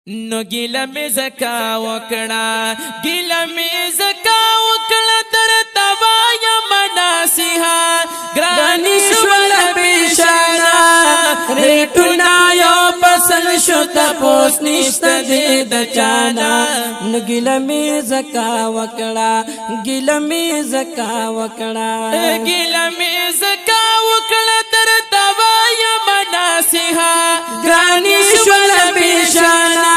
نو ګیله مې زکا وکړه، ګیله مې زکا وکړه، درته وایم نصیحه، ګرانی شول بشانا، ریټونا یو پسل شو، تپوس نشته دې د چانا۔ نو ګیله مې زکا وکړه، ګیله مې زکا وکړه، ګیله مې زکا وکړه، درته وایم نصیحه، ګرانی شول بشانا،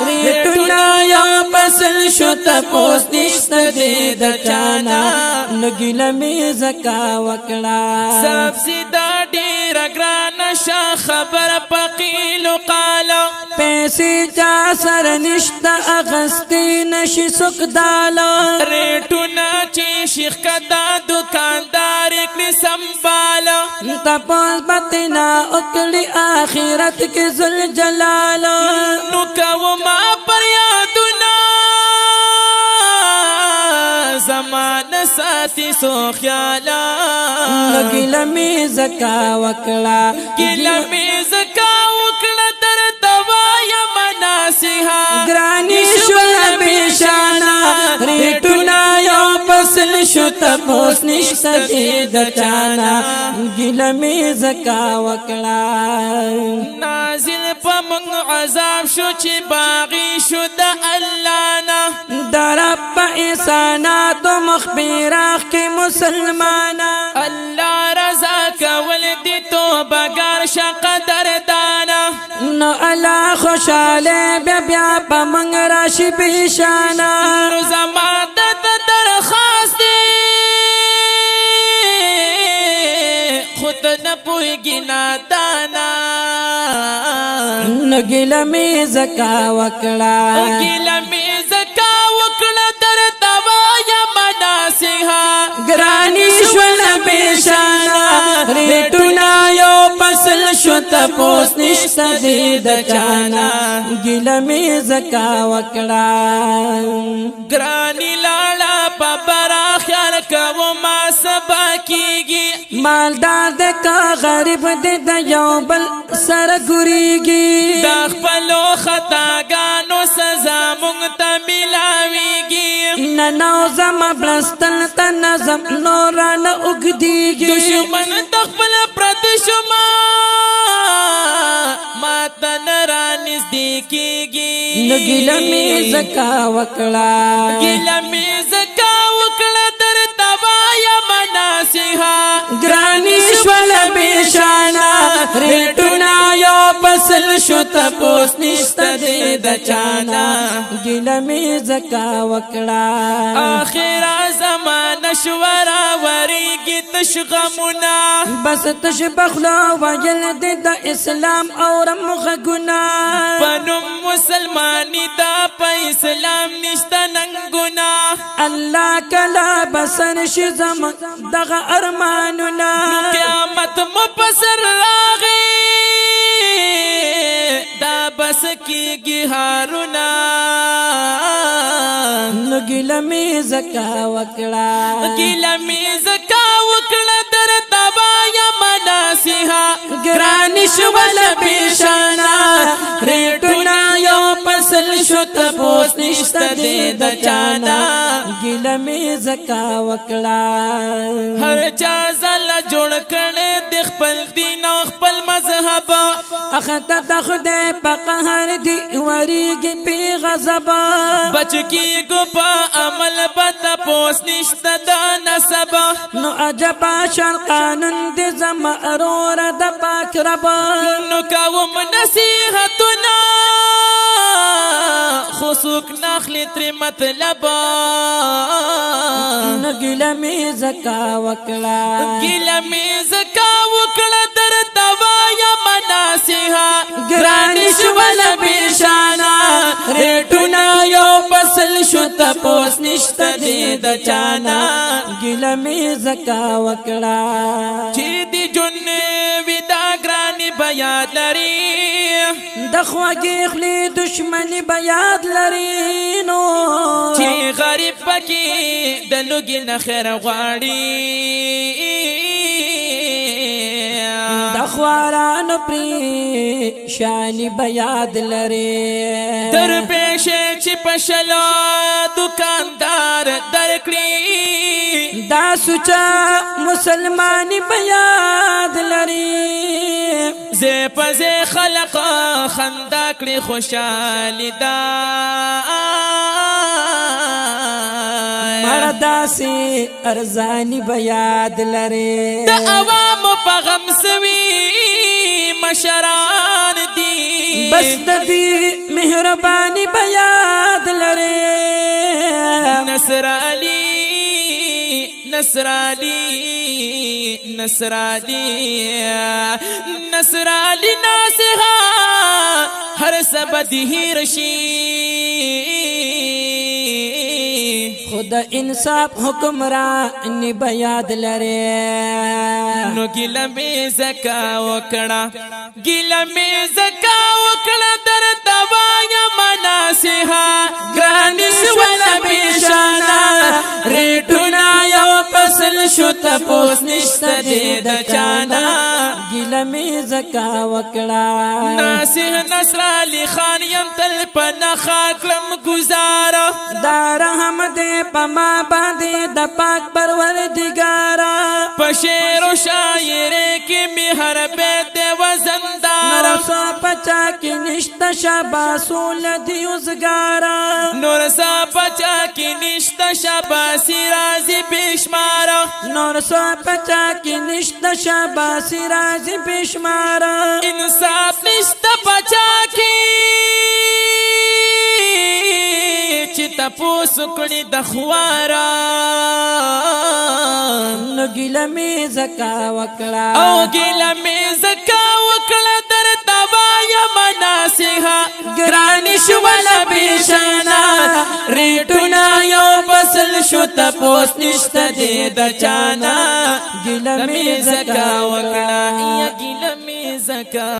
ریټونا یو پسل شو، تپوس نشته دې د چانا۔ نو ګیله مې زکا وکړه۔ سبزی دا ډیر ګران شه، خبر پقیل قال، پیسې چا سره نشته، اغستی نشي سوک دال۔ ریټونه چې شیخ کدا دکاندار کړي سنبال، تپوس بتنا اکړي آخرت کې ذل جلال۔ نو کو ما پر یادونه، زمان ساتي سو خیالا۔ نو ګیله مې زکا وکړه، ګیله مې زکا وکړه، درته وایم نصیحه، ګرانی شول بشانا، ریټونا یو پسل شو، تپوس نشته دې د چانا۔ ګیله مې زکا وکړه۔ نازل په مونږ عذاب شو چې باغی شو د الله نه، د رب احسانات مخ بیراخ کې مسلمانا۔ الله رضا کول دي، توبه شه قدر دانا۔ نو الله خوشاله بیا بیا په مونږ راشي بشانا۔ نو زما د درخواست دی، خود نه پوهېږي نادانا۔ نو ګیله مې زکا وکړه، ګیله مې زکا وکړه، درته وایم نصیحه، ګرانی شول بشانا، ریټونا یو پسل شو، تپوس نشته دې د چانا۔ ګیله مې زکا وکړه۔ ګرانی لاړه په برا خیال کوم ما سبا کیږي، مالدار د کا غریب دې د یو بل سره ګوريږي، د خپلو خطاګانو سزا مونږ ته ملاويږي، نه نو زما بلستل ته نظم نور نه وګديږي، دشمن د خپل پرد شما ما ته نه را نږدې کیږي۔ نو ګیله مې زکا وکړه، ګیله مې زکا وکړه، درته وایم نصیحه، ګرانی شول بشانا، ریټونا یو پسل شو، تپوس نشته دې د چانا۔ ګیله مې زکا وکړه۔ اخره زمانه شورا وریږي تش غمونه، بس تش بخلا ویل دې د اسلام اورم غږونه، پنوم مسلمانی دا په اسلام نشته ننګونه، الله کلا بسر شي زم دغه ارمانونه، قیامت مو پسر راغی دا بس کیږي هارونا۔ نو ګیله مې زکا وکړه، ګیله مې زکا وکړه، درته وایم نصیحه، ګرانی شول بشانا، ریټونا یو پسل شو، تپوس نشته دې د چانا۔ ګیله مې زکا وکړه۔ هر چا ځل جوړ کړي د خپل دین او خپل مذهب، اخته د خدای په قهر دی وریږي پی غضب، بچ کیږو په عمل به تپوس نشته د نسب، نو عجب شر قانون دې زما رور د پاک رب، نو کوم نصیحتونه خو څوک ناخلي ترې مطلب۔ نو ګیله مې زکا وکړه، ګیله مې زکا وکړه، درته وایم نصیحه، ګرانی شول بشانا، ریټونا یو پسل شو، تپوس نشته دې د چانا۔ ګیله مې زکا وکړه۔ چې دی جون ودا ګرانی بیا لري، د خواږې خولې دشمني به یاد لري، نو چې غریب پکې د لوګي نه خیر غواړي، د خوارانو پریشانی به یاد لري. در پیښې چې پشلو دکاندار درکړي، دا سوچا مسلمانی به یاد لري. زه په زه خلق خندا کړي، خوشالي دا مرداسي ارزانی به یاد لري. د عوام په غم سوي مشران دي، بس د دې مهرباني به یاد لري. نصر علي، نصر علي، نصر علي، نصر علي ناسها هر سبد هیرشي، خود انصاف حکمرانی به یاد لري. نو ګیله می زکا وکړه، ګیله می زکا وکړه، در دوایا مناسها ګران شول بشانا. ریټونا یو فصل شو، تپوس نشته دې د چانا. ګیله می زکا وکړه. ناصح نصر علي خان یم، تل په نخا کړم گزارا. دا رحم دې پما باندې د پاک پروردګارا. په شعر او شاعري کې می هر بیت وزندار. نور سا پچا کې نشته شاباسول دی اوزګارا. نور سا پچا کې نشته شاباسي راځي بشمار. نور سا پچا کې نشته شاباسي راځي بشمار. انصاف نشته پچا کې چې تپوس کړي د خوارا. نو ګیله می زکا وکړه، او ګیله می زکا وکړه، در توایا مناسها ګران شول بشانا. ریټونا یو فصل شو، تپوس نشته دې د چانا. ګیله می زکا زکا وکړه، وکړه. یا ګیله می زکا.